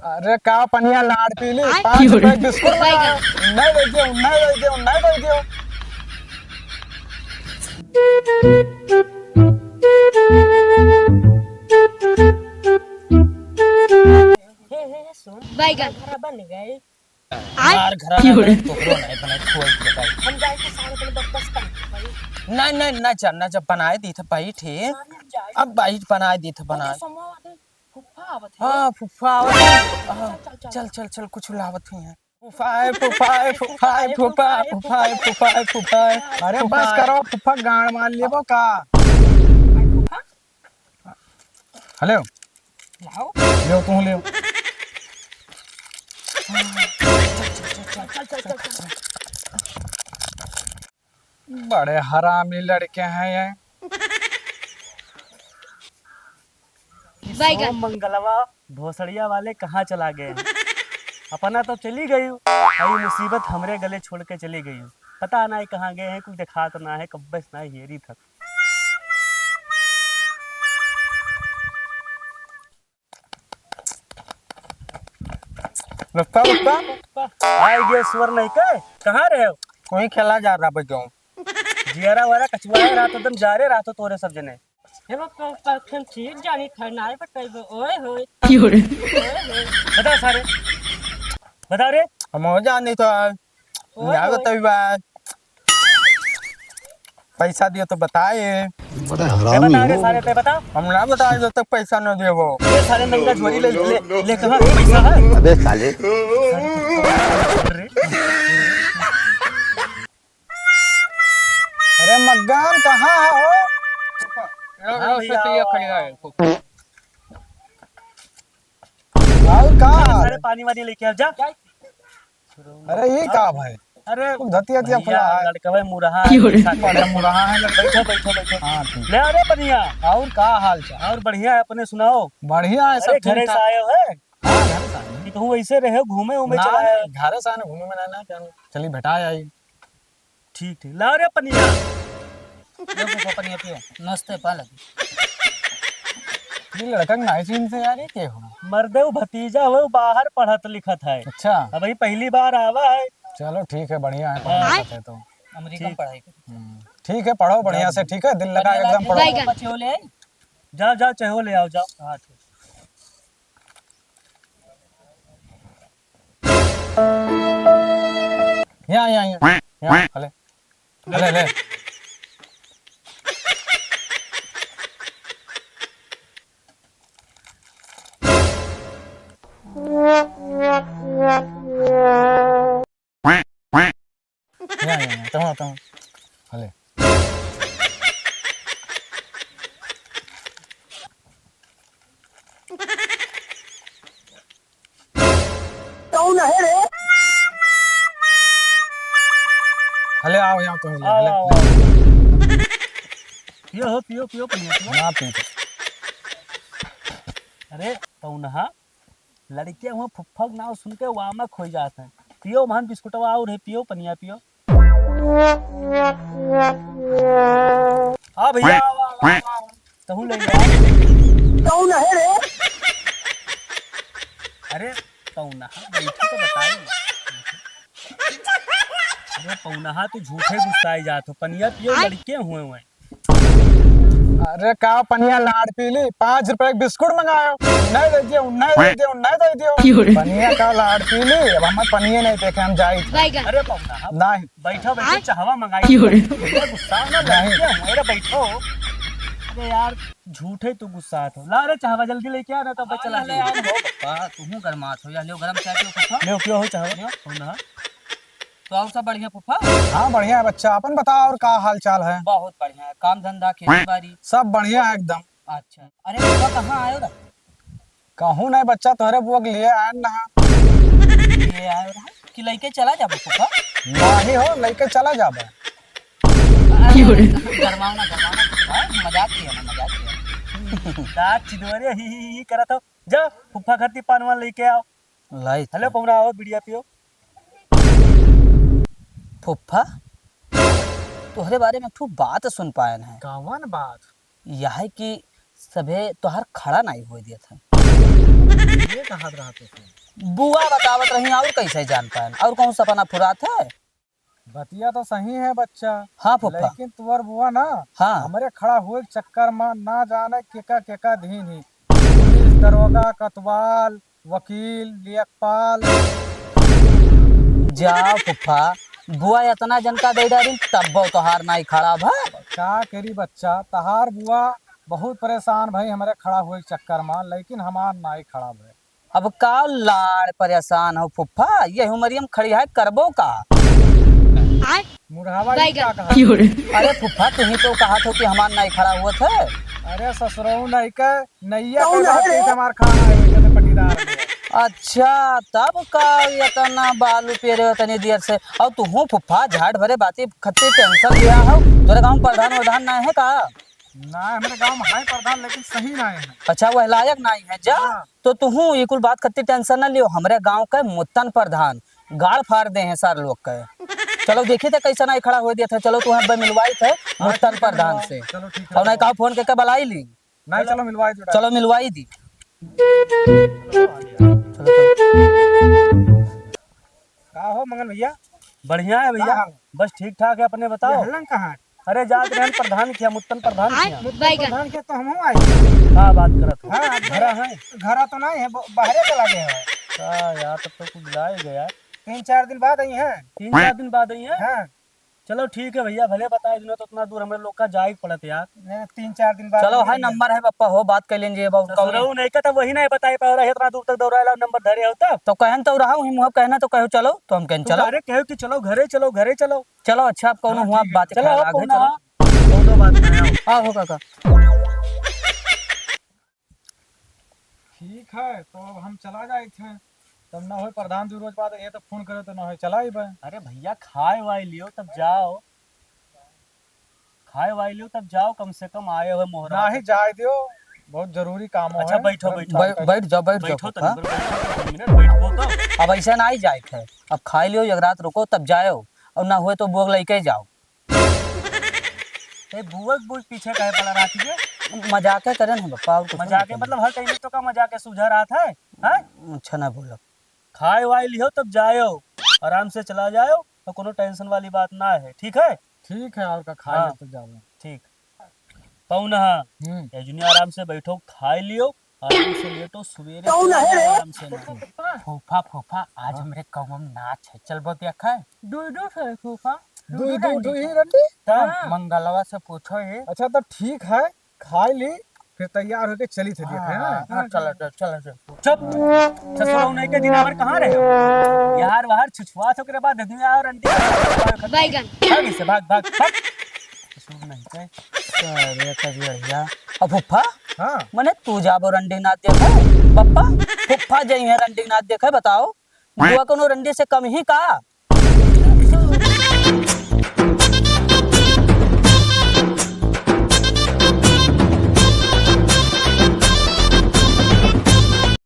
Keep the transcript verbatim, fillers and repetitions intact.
अरे का पनिया लाड़ पीली, आय। पाँच रुपए के बिस्कुट मंगाओ। नहीं दे दियो, नहीं दे दियो, नहीं दे दियो। हे, हे, हे, सुन। बैगन। घर बन गई। आय। यार, घर क्यों रे? बने, तोहरो नहीं बने, खोल के भाई। हम जाए के सारे बने बकवास कर भाई। नहीं, नहीं, ना जा, ना जा, बनाए दी थे बैठ ही। हाँ, हम जाए। अब बैठ बनाए दी थे, बनाए। ओके, समूह वाले फुफ्फा आवत है। हाँ, फुफ्फा आवत है। हाँ, चल, चल, चल। चल, चल, चल, कुछ लावत हुई है। फुफाए, फुफाए, फुफाए, फुफाए, फुफाए, फुफाए, फुफाए, फुफाए। अरे बस फुफाए। करो, फुफा गांड मार लेबो का? आई फुफा। हेलो। लाओ। लेओ, तू लेओ। चल, चल, चल, चल। बड़े हरामी लड़के हैं ये। बैगन। सोम मंगलवा भोसड़िया वाले कहाँ चला गए हैं? अपना तो चली गई, और ये मुसीबत हमरे गले छोड़ के चली गई। पता ना है कहाँ गए हैं, कुछ दिखात ना है, कब्बे से ना हेरी था। लत्ता, लत्ता। आए गे सुअर नहीं के, कहाँ रहे हो? कोई खेला जा रहा भाई गाँव। जियारा वारा कछुआ है, रात एकदम जा रहे, रात तोरे सब जने। हे बाप, बाप, बाप, हम ठीक जानी था, नाई बतइबो, ओए होए। की हो रे? ओए होए। बता सारे, बता रे। हम हो जानी तो, ओए ना होए। बतइबा। पैसा दियो तो बताए। बड़ा हरामी बता रे हो। सारे, ते बता। हम ना बताए जब तक पैसा न देबो। ये सारे नंगा झोरी ले, ले, ले कहाँ पैसा है? अबे साले। अरे। अरे मग्गन, कहाँ है हो? हाँ भैया, आओ, आओ। और का? अरे, सारे पानी वानी लेके आ, जा। अरे, ये का भाई? अरे, खूब धतिया धतिया भैया, फुला है। लड़कवे मुरहा है, की हो रे? अच्छा बड़ा मुरहा है लड़का। बैठो, बैठो, बैठो। हाँ, ठीक। ले आ रे पनिया। और का हाल चाल? और बढ़िया है, अपने सुनाओ। बढ़िया है, सब अरे, घरे ठीक से ठाक। आए हो, है? हाँ, घरे से आए हैं। कि कहूँ ऐसे रहे, घूमे, उमे ना, चला आए। घरे से आए ना, घूमे में ना, ना, क्या, चली भेटा आई। ठीक, ठीक। लाओ रे पनिया। लो फूफा, पनिया पियो। नमस्ते, पालक। ये लड़का के नाई चीन से यार, ये के हो? मर्दे, वो भतीजा हो, बाहर पढ़त लिखत है। अच्छा। अबही पहली बार आवा है। चलो ठीक है, बढ़िया है, पढ़त हाँ। लिखत है तो। अमेरिका में ठीक। पढ़ाई करी। हम्म, ठीक है, पढ़ो बढ़िया से, ठीक है, दिल लगा पनिया एकदम लाके पढ़ो। बैगन। बच्चे हो ले आई। जाओ, जाओ, चाहे हो ले आओ, जाओ। हाँ, ठीक। यहाँ, यहाँ, यहाँ। यहाँ, हले। हले, हले। यहाँ, यहाँ, यहाँ। तहाँ, तहाँ। हले। कौन है रे? हले आओ, यहाँ तो हले, आओ, हले, आओ, हले। आओ। पियो हो, पियो, पियो, पनिया पियो। ना पी तो। अरे, पौनहा, लड़के हुआ फुफ्फा के नाव सुन के वामक हो जात हैं। पियो, महन बिस्कुटवा और है, पियो, पनिया पियो। हाँ भैया, आओ, आओ, आओ, आओ। तहू ले आओ। कौन है रे? अरे पौनहा, बैठो तो बताई। अरे पौनहा, तू झूठे गुस्साए जात हो। पनिया पियो, लड़के हुए हुए। अरे का पनिया लाड़ पीली, पाँच रुपए के बिस्कुट मंगायो, नहीं दे दियो, नहीं दे दियो, नहीं दे दियो। क्यों रे? पनिया का लाड़ पीली, अब हम पनिया नहीं देखे, हम जाई थे। बैगन। अरे पौनहा, नहीं। बैठो, बैठो, आय। चाहवा मंगाई। क्यों रे? भैया, गुस्सा ना नहीं। लगे, अरे बैठो। अरे यार, झूठे तू गुस्सा तो। ला रे, चाहवा जल्दी लेके आ ना, तो हाँ, चला ले जाए। यार, हो पप्पा, तू हूँ गरमात हो, या लियो गरम चाय पियो पप्पा। लियो, पियो हो चाहवा। लियो। हो ना। तो और सब बढ़िया पप्पा? हाँ, बढ़िया है बच्चा, अपन बता और का हाल चाल है? बहुत बढ़िया है, काम धंधा, खेती बाड़ी? सब बढ़िया है एकदम। अच्छा, अरे पप्पा कहाँ आयो रहा? कहूँ नहीं बच्चा, तोहरे बुआ के लिए आयन ना। लिए आयो रहा कि लइके चला जाबो फूफा? नहीं हो, लइके चला जाबो। अरे, क्यों रे? गरमाओ ना, गरमाओ ना फूफा, मजाक किया ना, मजाक किया। का चिदवरे ही, ही, ही करत हो? जा, फूफा खातिर पान वान लइके आओ। लाई हेलो, था। पौना आओ, बीड़िया पियो। फूफा, तोहरे बारे में एक ठो बात सुन पायन है। कौन बात? यह है कि सभे तोहार खड़ा नाई होए देत है। ये कहत रहा तो फिर? बुआ बतावत रही, और कैसे जान पाएन? और कौन सपना फुरात है? बतिया तो सही है बच्चा। हाँ फुफ्फा। लेकिन तुअर बुआ ना, हाँ। हमरे खड़ा हुए के चक्कर में ना जाने केका केका धीन ही। पुलिस, दरोगा, कोतवाल, वकील, लेखपाल। जा फुफ्फा, बुआ इतना जनका दे डारिन, तब्बो तोहार नाई खड़ा भा। का करी बच्चा, तहार बुआ बहुत परेशान भई हमरे खड़ा हुए के चक्कर में, लेकिन हमार नाई खड़ा भई। अब का लाड़ परेशान हो फुफ्फा, यही उमरिया में खड़ी है, करबो का? मुढ़ावा, ई बैगन। का कहा? अरे फुफ्फा, तुही तो कहा थो कि हमार नाई खड़ा हुआ थे। अरे ससुरऊ नाई का नैया कौन के बात है रे? कही हमार खाना है, वैसे तो पटीदार में। अच्छा, तब का इतना बालू पेरे हो इतनी देर से? और तुहू फुफ्फा झाट भरे बाती खत्ती tension लिया हो। तोरे गाँव प्रधान वधान ना है का? ना, हमरे गाँव में है प्रधान, लेकिन सही ना है। अच्छा, वह लायक ना है जा। हाँ। तो तुहू ई कुल बात खत्ती tension ना लियो। हमरे गाँव के मुत्तन प्रधान गाड़ फाड़ दे हैं सार लोग के। चलो देखी थे कैसा नाई खड़ा हो दिया था। चलो तुहें अब मिलवाई थे हाँ, मुत्तन ठीक है, प्रधान मिलवाओ। से। चलो ठीक है, और नहीं मिलवाओ। कहा फोन करके बुलाई ली। नहीं, चलो मिलवाई दो। चलो मिलवाई दी। चलो, चलो। का हो मंगन भैया? बढ़िया है भैया। का हाल? बस ठीक ठाक है, अपने बताओ। ये हलन कहाँ है? अरे जात रहन प्रधान किया, मुत्तन प्रधान आय, किया। मुत्तन बैगन। प्रधान के तो हम आए। का बात करत हो? हाँ, घरा है? घरा तो नहीं है, ब-, बाहरे चला गया है। का यार, तब तो कुछ लाए गया। तीन चार दिन बाद आई है। तीन चार दिन बाद आई है? हाँ। चलो ठीक है भैया, भले बताए दिनो तो उतना दूर हमरे लोग का जाए के पड़त यार। नहीं, तीन चार दिन बाद चलो, आई है है। नंबर है पप्पा, हो बात कर लेंगे अब। ससुरऊ नहीं का, तब वही नहीं बताए पाओ रहे, इतना दूर तक दौड़ा ला, नंबर धरे हो तब। तो कहन तो रहा हूँ, मुँह कहना तो कहो चलो, तो हम कहन तू चलो। डायरेक्ट कहो कि चलो, घरे चलो, घरे चलो। चलो अच्छा, अब कौनो हाँ, हुआ ठीक है। बात चलो, ख्याल अब आ गई, कौनो चलो। आ-, कौनो बात नहीं, आओ। आओ हो काका। ठीक है, तो अब हम चला जाइत हैं। तब ना होए, प्रधान जी रोज बाद ये तो फोन करे तो ना होए, चला ही बे। अरे भैया, खाए वाए लियो तब जाओ, खाए वाए लियो तब जाओ, कम से कम आए हुए मोहरा। नहीं, जाए दियो, बहुत जरूरी काम अच्छा, है। बैठो, बैठो। बै-, बैठ जाओ, बैठ जाओ, बैठो तो हाँ? नहीं, बैठो तो, एक मिनट बैठो तो। अब ऐसे ना ही जाए थे, अब खाए लियो, एक रात रुको तब जाओ, और ना हुए तो बोग लेके जाओ। ए, बुआ के बुआ के पीछे काहे पड़ा रहत है? मजाके करन है बप्पा, और कुछ मजाके नहीं। मतलब हर टाइम तो का मजाके सूझा रहत है, हैं? अच्छा ना बोलो। खाए वाए लियो तब जायो, आराम से चला जायो और कोनो tension वाली बात ना है, ठीक है? ठीक है, और का खाए हाँ। ले तो जाओ। ठीक। पौना, हम्म। ए जुनिया आराम से बैठो, खाए लियो, आराम से लेटो, सवेरे कौन है रे? आराम से लेटो। फूफा, फूफा, आज हाँ। हमरे गाँव में नाच है, चलबो देखे? दुई, दुई ठो है फूफा। दुई, दुई, दुई, दुई रंडी? दुई रंडी? तब हाँ। मंगलवा से पूछो ये। अच्छा, तो ठीक है, खाए ली, फिर तैयार होके चली थे देखे, हाँ, हाँ? हाँ, चलो, चलो, चलो, चलो। चुप। ससुरा नहीं के दिन आवर कहाँ रहे हो? यार, बाहर छुछुआ से ओकरे बाद दे दिया और रंडी। बैगन। भाग इसे, भाग, भाग, भाग। ससुर नहीं के। अरे करिया भैया। अब फुफ्फा? हाँ। मने तू जाबो रंडी नाच देखे? बप्पा, फुफ्फा जइहे रंडी नाच देखे, बताओ। बुआ कोनो रंडी से कम ही का?